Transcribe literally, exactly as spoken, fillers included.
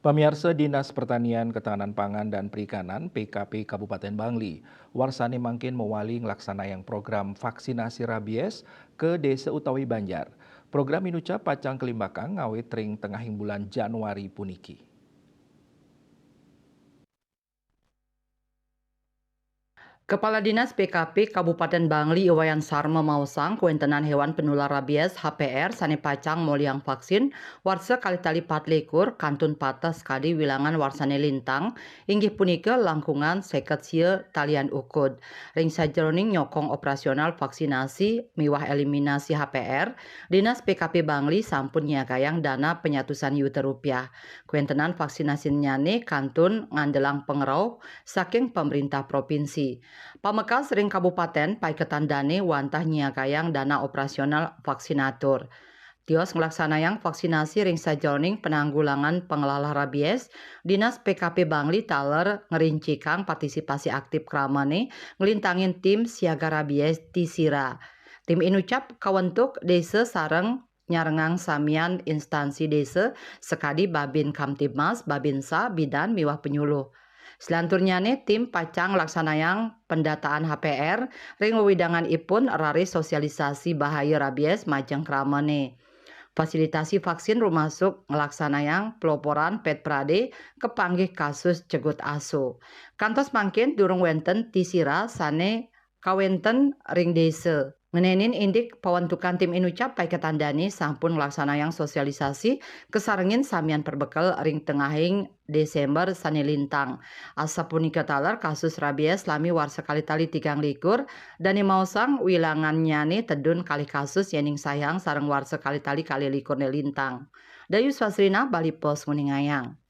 Pamiarsa, Dinas Pertanian, Ketahanan Pangan, dan Perikanan, P K P, Kabupaten Bangli, warsane mangkin mawali nglaksanayang program vaksinasi rabies ka desa utawi banjar. Program inucap pacang kalimbakang ngawit ring tengahing bulan Januari puniki. Kepala Dinas P K P Kabupaten Bangli, I Wayan Sarma, maosang kawentenan hewan penular rabies, H P R, sane pacang moliang vaksin warsa kalih tali patlikur kantun pateh sakadi wilangan warsane lintang, inggih punika langkungan seket sia talian ukud. Ring sajeroning nyokong operasional vaksinasi miwah eliminasi H P R, Dinas P K P Bangli sampun nyiagayang dana penyatusan yuta rupiah. Kawentenan vaksinasinyane kantun ngandelang pangrauh saking pemerintah provinsi. Pamekas ring kabupaten, paiketan dane wantah nyiagayang dana operasional vaksinatur. Tios nglaksanayang vaksinasi ring sajeroning penanggulangan panglalah rabies, Dinas P K P Bangli taler ngrincikang partisipasi aktif kramane nglintangin tim siaga rabies Tisira. Tim inucap kawentuk desa sareng nyarengang samian instansi desa sakadi Babin Kamtibmas, Babinsa, Bidan miwah penyuluh. Selanturnyane, tim pacang nglaksanayang pendataan H P R ring wewidangan ipun raris sosialisasi bahaya rabies majeng kramane. Fasilitasi vaksin rumasuk nglaksanayang peloporan pet prade kapanggih kasus cegut asu. Kantos mangkin durung wenten Tisira sane kawenten ring desa. Ngenenin indik pawentukan tim inucap, paiketan dane sampun nglaksanayang sosialisasi kasarengin samian perbekel ring tengahing Desember sane lintang. Asapunika taler kasus rabies lami warsa kalih tali tigang likur, dane maosang wilangannyane tedun kalih kasus yening sayang sareng warsa kalih tali kalih likur ne lintang. Dayu Swasrina, Bali Post, nguningayang.